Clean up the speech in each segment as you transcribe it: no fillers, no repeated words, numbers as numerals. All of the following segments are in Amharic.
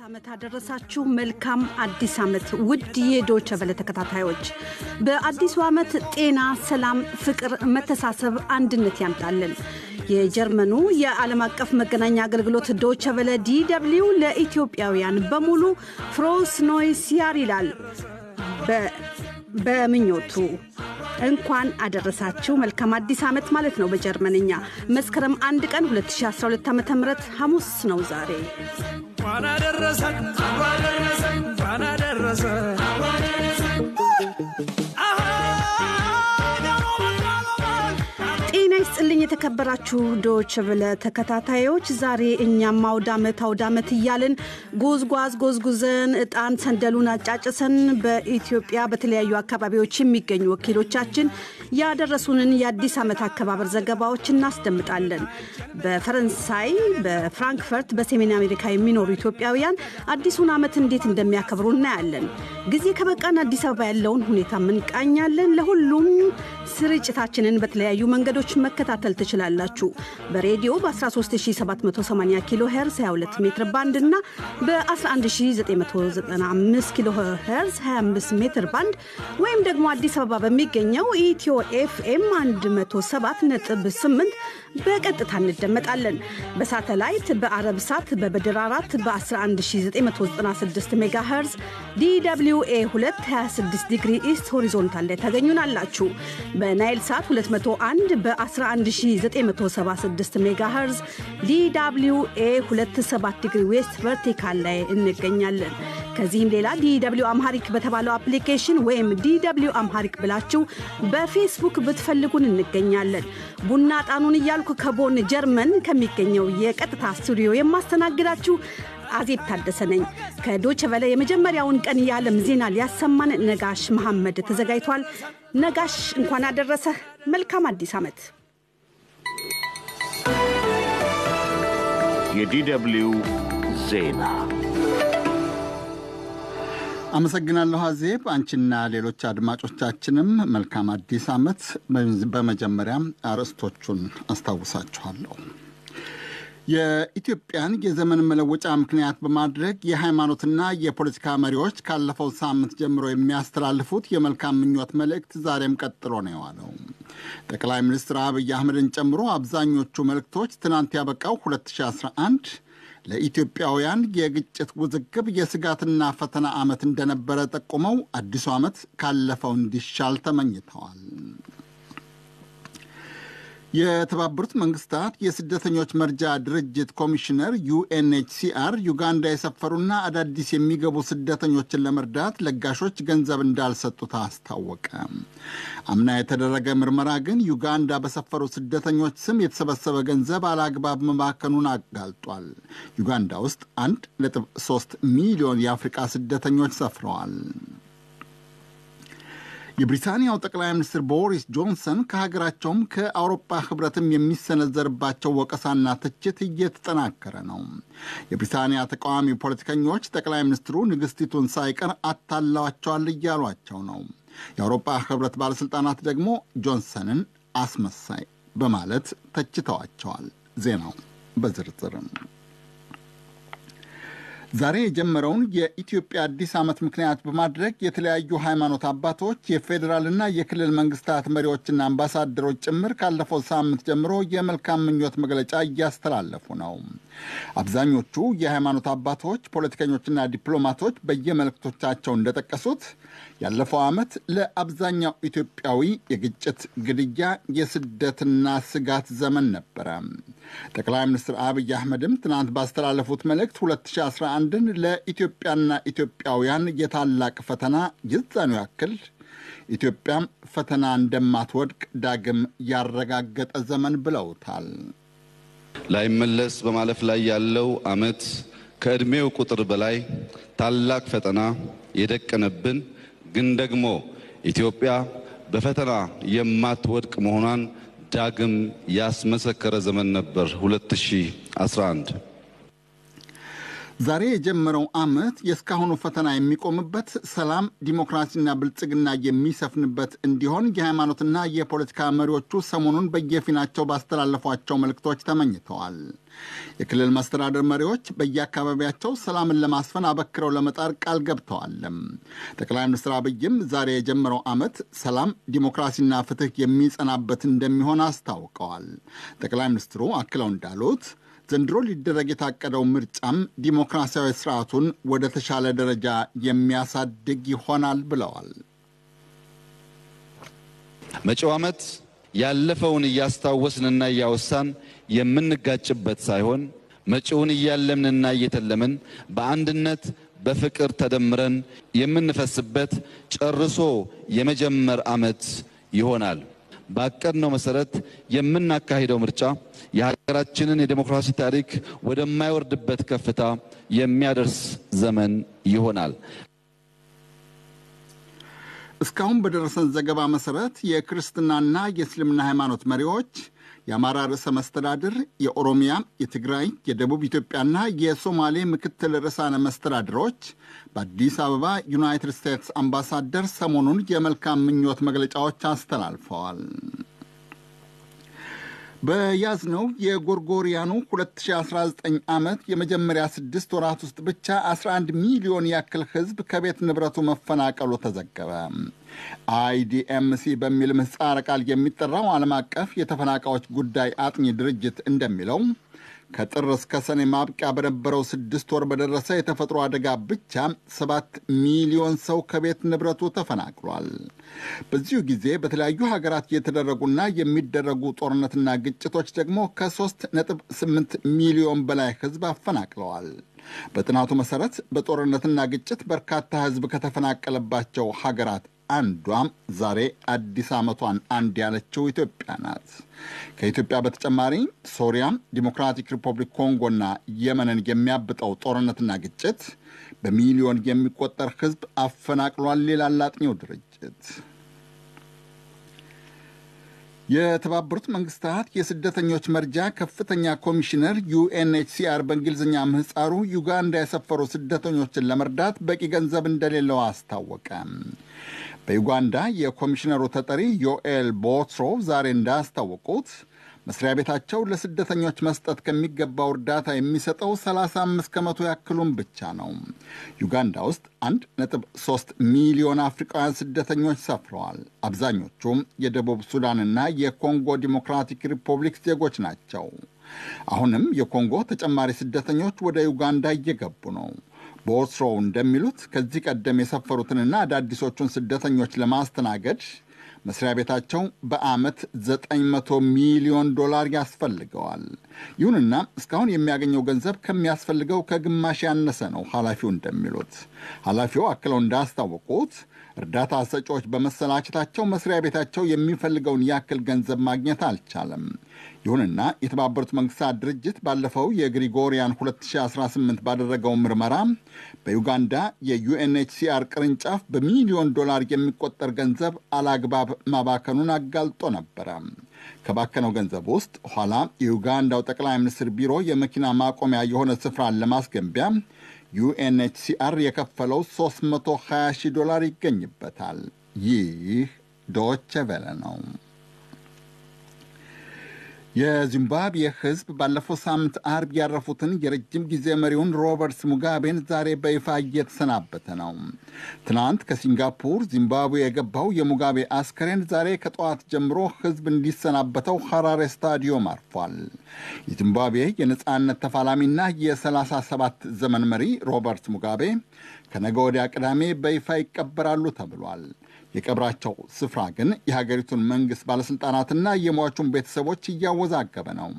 ዓመት አደረሳችሁ። መልካም አዲስ ዓመት ውድ የዶይቼ ቬለ ተከታታዮች፣ በአዲሱ ዓመት ጤና፣ ሰላም፣ ፍቅር፣ መተሳሰብ፣ አንድነት ያምጣልን። የጀርመኑ የዓለም አቀፍ መገናኛ አገልግሎት ዶይቼ ቬለ DW ለኢትዮጵያውያን በሙሉ Frohes neues Jahr ይላል በምኞቱ። እንኳን አደረሳችሁ፣ መልካም አዲስ ዓመት ማለት ነው በጀርመንኛ። መስከረም 1 ቀን 2012 ዓ ም ሐሙስ ነው ዛሬ። እንኳን አደረሰን፣ እንኳን አደረሰን። ጤና ይስጥልኝ የተከበራችሁ ዶይቼ ቬለ ተከታታዮች፣ ዛሬ እኛም አውዳመት አውዳመት እያልን ጉዝጓዝ ጎዝጉዘን እጣን ሰንደሉን አጫጭሰን በኢትዮጵያ በተለያዩ አካባቢዎች የሚገኙ ወኪሎቻችን ያደረሱንን የአዲስ ዓመት አከባበር ዘገባዎች እናስደምጣለን። በፈረንሳይ በፍራንክፈርት፣ በሰሜን አሜሪካ የሚኖሩ ኢትዮጵያውያን አዲሱን ዓመት እንዴት እንደሚያከብሩ እናያለን። ጊዜ ከበቃን አዲስ አበባ ያለውን ሁኔታ እንቃኛለን። ለሁሉም ስርጭታችንን በተለያዩ መንገዶች መከታተል ትችላላችሁ። በሬዲዮ በ13780 ኪሎ ሄርዝ 22 ሜትር ባንድ እና በ11995 ኪሎ ሄርዝ 25 ሜትር ባንድ ወይም ደግሞ አዲስ አበባ በሚገኘው ኢትዮ ኤፍኤም 107.8 በቀጥታ እንደመጣለን። በሳተላይት በአረብ ሳት በበድር 4 በ11996 ሜጋ ሄርዝ DWA 226 degree east horizontal ላይ ታገኙናላችሁ። በናይል ሳት 201 በ11976 ሜጋ ሄርዝ DWA 27 degree west vertical ላይ እንገኛለን። ከዚህም ሌላ DW Amharic በተባለው application ወይም DW Amharic ብላችሁ በፌስቡክ ብትፈልጉን እንገኛለን። ቡና ጣኑን እያልኩ ከቦን ጀርመን ከሚገኘው የቀጥታ ስቱዲዮ የማስተናግዳችሁ አዜብ ታደሰ ነኝ። ከዶይቼ ቬለ የመጀመሪያውን ቀን የዓለም ዜና ሊያሰማን ነጋሽ መሐመድ ተዘጋጅቷል። ነጋሽ፣ እንኳን አደረሰህ። መልካም አዲስ ዓመት። የ DW ዜና። አመሰግናለሁ አዜብ። አንቺና ሌሎች አድማጮቻችንም መልካም አዲስ ዓመት። በመጀመሪያም አርዕስቶቹን አስታውሳችኋለሁ። የኢትዮጵያን የዘመን መለወጫ ምክንያት በማድረግ የሃይማኖትና የፖለቲካ መሪዎች ካለፈው ሳምንት ጀምሮ የሚያስተላልፉት የመልካም ምኞት መልእክት ዛሬም ቀጥሎ ነው የዋለው። ጠቅላይ ሚኒስትር አብይ አህመድን ጨምሮ አብዛኞቹ መልእክቶች ትናንት ያበቃው 2011 ለኢትዮጵያውያን የግጭት፣ ውዝግብ፣ የስጋትና ፈተና ዓመት እንደነበረ ጠቁመው አዲሱ ዓመት ካለፈው እንዲሻል ተመኝተዋል። የተባበሩት መንግስታት የስደተኞች መርጃ ድርጅት ኮሚሽነር ዩኤንኤችሲአር ዩጋንዳ የሰፈሩና አዳዲስ የሚገቡ ስደተኞችን ለመርዳት ለጋሾች ገንዘብ እንዳልሰጡት አስታወቀ። አምና የተደረገ ምርመራ ግን ዩጋንዳ በሰፈሩ ስደተኞች ስም የተሰበሰበ ገንዘብ አላግባብ መባከኑን አጋልጧል። ዩጋንዳ ውስጥ 1.3 ሚሊዮን የአፍሪቃ ስደተኞች ሰፍረዋል። የብሪታንያው ጠቅላይ ሚኒስትር ቦሪስ ጆንሰን ከሀገራቸውም ከአውሮፓ ሕብረትም የሚሰነዘርባቸው ወቀሳና ትችት እየተጠናከረ ነው። የብሪታንያ ተቃዋሚ ፖለቲከኞች ጠቅላይ ሚኒስትሩ ንግስቲቱን ሳይቀር አታለዋቸዋል እያሏቸው ነው። የአውሮፓ ሕብረት ባለሥልጣናት ደግሞ ጆንሰንን አስመሳይ በማለት ተችተዋቸዋል። ዜናው በዝርዝርም። ዛሬ የጀመረውን የኢትዮጵያ አዲስ ዓመት ምክንያት በማድረግ የተለያዩ ሃይማኖት አባቶች፣ የፌዴራልና የክልል መንግስታት መሪዎችና አምባሳደሮች ጭምር ካለፈው ሳምንት ጀምሮ የመልካም ምኞት መግለጫ እያስተላለፉ ነው። አብዛኞቹ የሃይማኖት አባቶች፣ ፖለቲከኞችና ዲፕሎማቶች በየመልእክቶቻቸው እንደጠቀሱት ያለፈው ዓመት ለአብዛኛው ኢትዮጵያዊ የግጭት፣ ግድያ፣ የስደትና ስጋት ዘመን ነበረ። ጠቅላይ ሚኒስትር አብይ አህመድም ትናንት ባስተላለፉት መልእክት 2011ን ለኢትዮጵያና ኢትዮጵያውያን የታላቅ ፈተና፣ የዛኑ ያክል ኢትዮጵያም ፈተና እንደማትወድቅ ዳግም ያረጋገጠ ዘመን ብለውታል። ላይመለስ በማለፍ ላይ ያለው ዓመት ከዕድሜው ቁጥር በላይ ታላቅ ፈተና የደቀነብን፣ ግን ደግሞ ኢትዮጵያ በፈተና የማትወድቅ መሆኗን ዳግም ያስመሰከረ ዘመን ነበር 2011። ዛሬ የጀመረው ዓመት የእስካሁኑ ፈተና የሚቆምበት፣ ሰላም፣ ዲሞክራሲና ብልጽግና የሚሰፍንበት እንዲሆን የሃይማኖትና የፖለቲካ መሪዎቹ ሰሞኑን በየፊናቸው ባስተላለፏቸው መልእክቶች ተመኝተዋል። የክልል መስተዳደር መሪዎች በየአካባቢያቸው ሰላምን ለማስፈን አበክረው ለመጣር ቃል ገብተዋል። ጠቅላይ ሚኒስትር አብይም ዛሬ የጀመረው ዓመት ሰላም፣ ዲሞክራሲና ፍትህ የሚጸናበት እንደሚሆን አስታውቀዋል። ጠቅላይ ሚኒስትሩ አክለው እንዳሉት ዘንድሮ ሊደረግ የታቀደው ምርጫም ዲሞክራሲያዊ ስርዓቱን ወደ ተሻለ ደረጃ የሚያሳድግ ይሆናል ብለዋል። መጪው ዓመት ያለፈውን እያስታወስንና እያወሳን የምንጋጭበት ሳይሆን መጪውን እያለምንና እየተለምን በአንድነት በፍቅር ተደምረን የምንፈስበት ጨርሶ የመጀመር ዓመት ይሆናል። ባቀድነው መሰረት የምናካሂደው ምርጫ የሀገራችንን የዴሞክራሲ ታሪክ ወደማይወርድበት ከፍታ የሚያደርስ ዘመን ይሆናል። እስካሁን በደረሰን ዘገባ መሰረት የክርስትናና የእስልምና ሃይማኖት መሪዎች፣ የአማራ ርዕሰ መስተዳድር፣ የኦሮሚያ፣ የትግራይ፣ የደቡብ ኢትዮጵያና የሶማሌ ምክትል ርዕሳነ መስተዳድሮች፣ በአዲስ አበባ ዩናይትድ ስቴትስ አምባሳደር ሰሞኑን የመልካም ምኞት መግለጫዎች አስተላልፈዋል። በያዝነው የጎርጎሪያኑ 2019 ዓመት የመጀመሪያ 6 ወራት ውስጥ ብቻ 11 ሚሊዮን ያክል ሕዝብ ከቤት ንብረቱ መፈናቀሉ ተዘገበ። አይዲኤምሲ በሚል ምህጻረ ቃል የሚጠራው ዓለም አቀፍ የተፈናቃዮች ጉዳይ አጥኚ ድርጅት እንደሚለው ከጥር እስከ ሰኔ ማብቂያ በነበረው 6 ወር በደረሰ የተፈጥሮ አደጋ ብቻ 7 ሚሊዮን ሰው ከቤት ንብረቱ ተፈናቅሏል። በዚሁ ጊዜ በተለያዩ ሀገራት የተደረጉና የሚደረጉ ጦርነትና ግጭቶች ደግሞ ከ3.8 ሚሊዮን በላይ ሕዝብ አፈናቅለዋል። በጥናቱ መሰረት በጦርነትና ግጭት በርካታ ሕዝብ ከተፈናቀለባቸው ሀገራት አንዷም ዛሬ አዲስ ዓመቷን አንድ ያለችው ኢትዮጵያ ናት። ከኢትዮጵያ በተጨማሪ ሶሪያ፣ ዲሞክራቲክ ሪፐብሊክ ኮንጎና የመንን የሚያብጠው ጦርነትና ግጭት በሚሊዮን የሚቆጠር ሕዝብ አፈናቅሏል ይላል አጥኚው ድርጅት። የተባበሩት መንግስታት የስደተኞች መርጃ ከፍተኛ ኮሚሽነር ዩኤንኤችሲአር በእንግሊዝኛ ምህፃሩ ዩጋንዳ የሰፈሩ ስደተኞችን ለመርዳት በቂ ገንዘብ እንደሌለው አስታወቀ። በዩጋንዳ የኮሚሽነሩ ተጠሪ ዮኤል ቦትሮ ዛሬ እንዳስታወቁት መስሪያ ቤታቸው ለስደተኞች መስጠት ከሚገባው እርዳታ የሚሰጠው 35% ያክሉን ብቻ ነው። ዩጋንዳ ውስጥ 1.3 ሚሊዮን አፍሪካውያን ስደተኞች ሰፍረዋል። አብዛኞቹም የደቡብ ሱዳንና የኮንጎ ዲሞክራቲክ ሪፐብሊክ ዜጎች ናቸው። አሁንም የኮንጎ ተጨማሪ ስደተኞች ወደ ዩጋንዳ እየገቡ ነው። ቦትሮ እንደሚሉት ከዚህ ቀደም የሰፈሩትንና አዳዲሶቹን ስደተኞች ለማስተናገድ መስሪያ ቤታቸው በዓመት 900 ሚሊዮን ዶላር ያስፈልገዋል። ይሁንና እስካሁን የሚያገኘው ገንዘብ ከሚያስፈልገው ከግማሽ ያነሰ ነው ኃላፊው እንደሚሉት። ኃላፊው አክለው እንዳስታወቁት እርዳታ ሰጪዎች በመሰላቸታቸው መስሪያ ቤታቸው የሚፈልገውን ያክል ገንዘብ ማግኘት አልቻለም። ይሁንና የተባበሩት መንግስታት ድርጅት ባለፈው የግሪጎሪያን 2018 ባደረገው ምርመራ በዩጋንዳ የዩኤንኤችሲአር ቅርንጫፍ በሚሊዮን ዶላር የሚቆጠር ገንዘብ አላግባብ ማባከኑን አጋልጦ ነበረ። ከባከነው ገንዘብ ውስጥ ኋላ የዩጋንዳው ጠቅላይ ሚኒስትር ቢሮ የመኪና ማቆሚያ የሆነ ስፍራን ለማስገንቢያ ዩኤንኤችሲአር የከፈለው 320 ሺህ ዶላር ይገኝበታል። ይህ ዶቼ ቬለ ነው። የዚምባብዌ ሕዝብ ባለፈው ሳምንት አርብ ያረፉትን የረጅም ጊዜ መሪውን ሮበርት ሙጋቤን ዛሬ በይፋ እየተሰናበተ ነው። ትናንት ከሲንጋፖር ዚምባብዌ የገባው የሙጋቤ አስከሬን ዛሬ ከጠዋት ጀምሮ ሕዝብ እንዲሰናበተው ሐራሬ ስታዲዮም አርፏል። የዚምባብዌ የነፃነት ተፋላሚና የ37 ዘመን መሪ ሮበርት ሙጋቤ ከነገ ወዲያ ቅዳሜ በይፋ ይቀበራሉ ተብሏል። የቀብራቸው ስፍራ ግን የሀገሪቱን መንግስት ባለሥልጣናትና የሟቹን ቤተሰቦች እያወዛገበ ነው።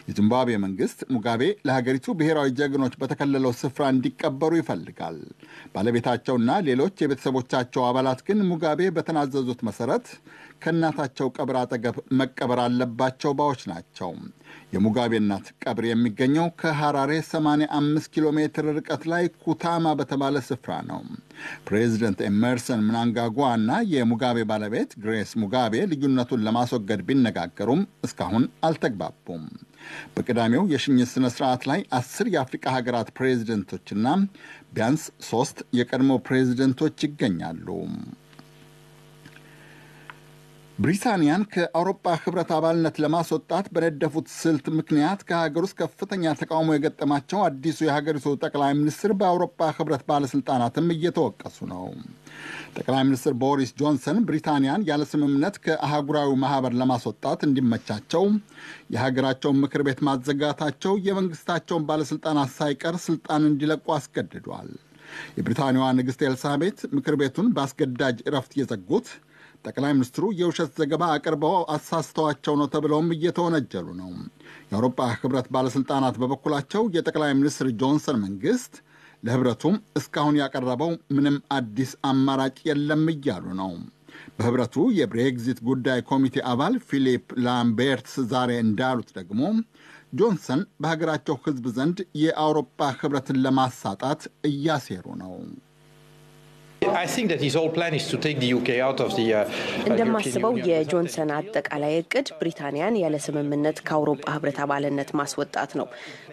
የዚምባብዌ መንግስት ሙጋቤ ለሀገሪቱ ብሔራዊ ጀግኖች በተከለለው ስፍራ እንዲቀበሩ ይፈልጋል። ባለቤታቸውና ሌሎች የቤተሰቦቻቸው አባላት ግን ሙጋቤ በተናዘዙት መሰረት ከእናታቸው ቀብር አጠገብ መቀበር አለባቸው ባዮች ናቸው። የሙጋቤ እናት ቀብር የሚገኘው ከሐራሬ 85 ኪሎ ሜትር ርቀት ላይ ኩታማ በተባለ ስፍራ ነው። ፕሬዚደንት ኤመርሰን ምናንጋጓ እና የሙጋቤ ባለቤት ግሬስ ሙጋቤ ልዩነቱን ለማስወገድ ቢነጋገሩም እስካሁን አልተግባቡም። በቅዳሜው የሽኝት ስነ ስርዓት ላይ 10 የአፍሪካ ሀገራት ፕሬዝደንቶችና ቢያንስ 3 የቀድሞ ፕሬዝደንቶች ይገኛሉ። ብሪታንያን ከአውሮፓ ህብረት አባልነት ለማስወጣት በነደፉት ስልት ምክንያት ከሀገር ውስጥ ከፍተኛ ተቃውሞ የገጠማቸው አዲሱ የሀገሪቱ ጠቅላይ ሚኒስትር በአውሮፓ ህብረት ባለስልጣናትም እየተወቀሱ ነው። ጠቅላይ ሚኒስትር ቦሪስ ጆንሰን ብሪታንያን ያለ ስምምነት ከአህጉራዊ ማህበር ለማስወጣት እንዲመቻቸው የሀገራቸውን ምክር ቤት ማዘጋታቸው የመንግስታቸውን ባለስልጣናት ሳይቀር ስልጣን እንዲለቁ አስገድዷል። የብሪታንያዋ ንግሥት ኤልሳቤት ምክር ቤቱን በአስገዳጅ እረፍት የዘጉት ጠቅላይ ሚኒስትሩ የውሸት ዘገባ አቅርበው አሳስተዋቸው ነው ተብለውም እየተወነጀሉ ነው። የአውሮፓ ህብረት ባለስልጣናት በበኩላቸው የጠቅላይ ሚኒስትር ጆንሰን መንግስት ለህብረቱም እስካሁን ያቀረበው ምንም አዲስ አማራጭ የለም እያሉ ነው። በህብረቱ የብሬግዚት ጉዳይ ኮሚቴ አባል ፊሊፕ ላምቤርትስ ዛሬ እንዳሉት ደግሞ ጆንሰን በሀገራቸው ህዝብ ዘንድ የአውሮፓ ህብረትን ለማሳጣት እያሴሩ ነው። እንደማስበው የጆንሰን አጠቃላይ እቅድ ብሪታንያን ያለ ስምምነት ከአውሮፓ ህብረት አባልነት ማስወጣት ነው።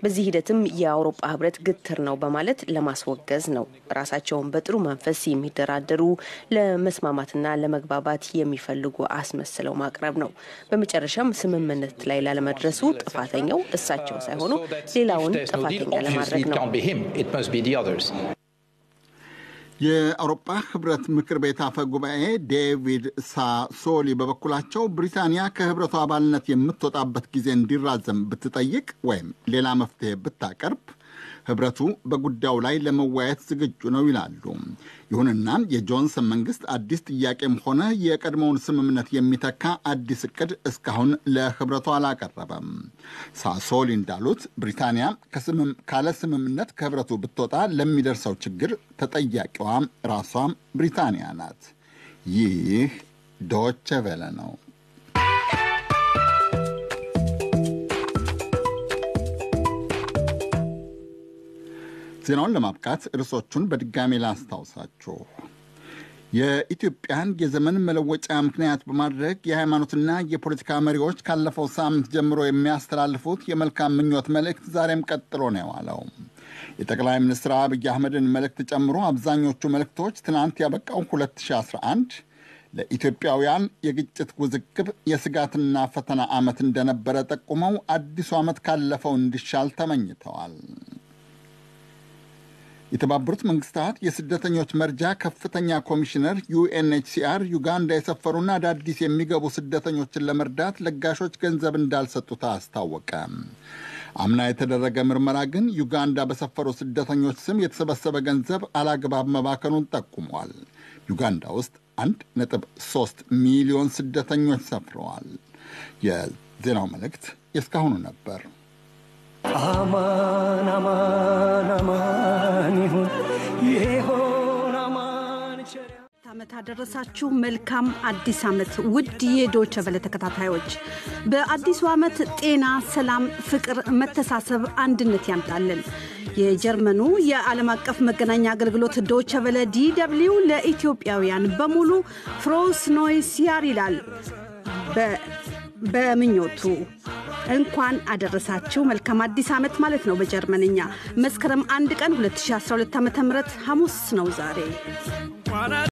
በዚህ ሂደትም የአውሮፓ ህብረት ግትር ነው በማለት ለማስወገዝ ነው። ራሳቸውን በጥሩ መንፈስ የሚደራደሩ፣ ለመስማማትና ለመግባባት የሚፈልጉ አስመስለው ማቅረብ ነው። በመጨረሻም ስምምነት ላይ ላለመድረሱ ጥፋተኛው እሳቸው ሳይሆኑ ሌላውን ጥፋተኛ ለማድረግ ነው። የአውሮፓ ህብረት ምክር ቤት አፈ ጉባኤ ዴቪድ ሳሶሊ በበኩላቸው ብሪታንያ ከህብረቱ አባልነት የምትወጣበት ጊዜ እንዲራዘም ብትጠይቅ ወይም ሌላ መፍትሄ ብታቀርብ ህብረቱ በጉዳዩ ላይ ለመወያየት ዝግጁ ነው ይላሉ። ይሁንና የጆንሰን መንግስት አዲስ ጥያቄም ሆነ የቀድሞውን ስምምነት የሚተካ አዲስ እቅድ እስካሁን ለህብረቱ አላቀረበም። ሳሶሊ እንዳሉት ብሪታንያ ካለ ስምምነት ከህብረቱ ብትወጣ ለሚደርሰው ችግር ተጠያቂዋ ራሷ ብሪታንያ ናት። ይህ ዶቼ ቬለ ነው። ዜናውን ለማብቃት ርዕሶቹን በድጋሚ ላስታውሳችሁ። የኢትዮጵያን የዘመን መለወጫ ምክንያት በማድረግ የሃይማኖትና የፖለቲካ መሪዎች ካለፈው ሳምንት ጀምሮ የሚያስተላልፉት የመልካም ምኞት መልእክት ዛሬም ቀጥሎ ነው የዋለው። የጠቅላይ ሚኒስትር አብይ አህመድን መልእክት ጨምሮ አብዛኞቹ መልእክቶች ትናንት ያበቃው 2011 ለኢትዮጵያውያን የግጭት ውዝግብ፣ የስጋትና ፈተና ዓመት እንደነበረ ጠቁመው አዲሱ ዓመት ካለፈው እንዲሻል ተመኝተዋል። የተባበሩት መንግስታት የስደተኞች መርጃ ከፍተኛ ኮሚሽነር ዩኤንኤችሲአር ዩጋንዳ የሰፈሩና አዳዲስ የሚገቡ ስደተኞችን ለመርዳት ለጋሾች ገንዘብ እንዳልሰጡት አስታወቀ። አምና የተደረገ ምርመራ ግን ዩጋንዳ በሰፈሩ ስደተኞች ስም የተሰበሰበ ገንዘብ አላግባብ መባከኑን ጠቁሟል። ዩጋንዳ ውስጥ 1.3 ሚሊዮን ስደተኞች ሰፍረዋል። የዜናው መልእክት የእስካሁኑ ነበር። አማን አማን አማን ይሁን ይሁን አማን ቸር ዓመት አደረሳችሁ። መልካም አዲስ ዓመት ውድ የዶቼ ቬለ ተከታታዮች። በአዲሱ ዓመት ጤና፣ ሰላም፣ ፍቅር፣ መተሳሰብ፣ አንድነት ያምጣልን። የጀርመኑ የዓለም አቀፍ መገናኛ አገልግሎት ዶቼ ቬለ DW ለኢትዮጵያውያን በሙሉ Frohes neues Jahr ይላል በምኞቱ። እንኳን አደረሳችሁ መልካም አዲስ ዓመት ማለት ነው በጀርመንኛ። መስከረም 1 ቀን 2012 ዓ.ም ሐሙስ ነው ዛሬ።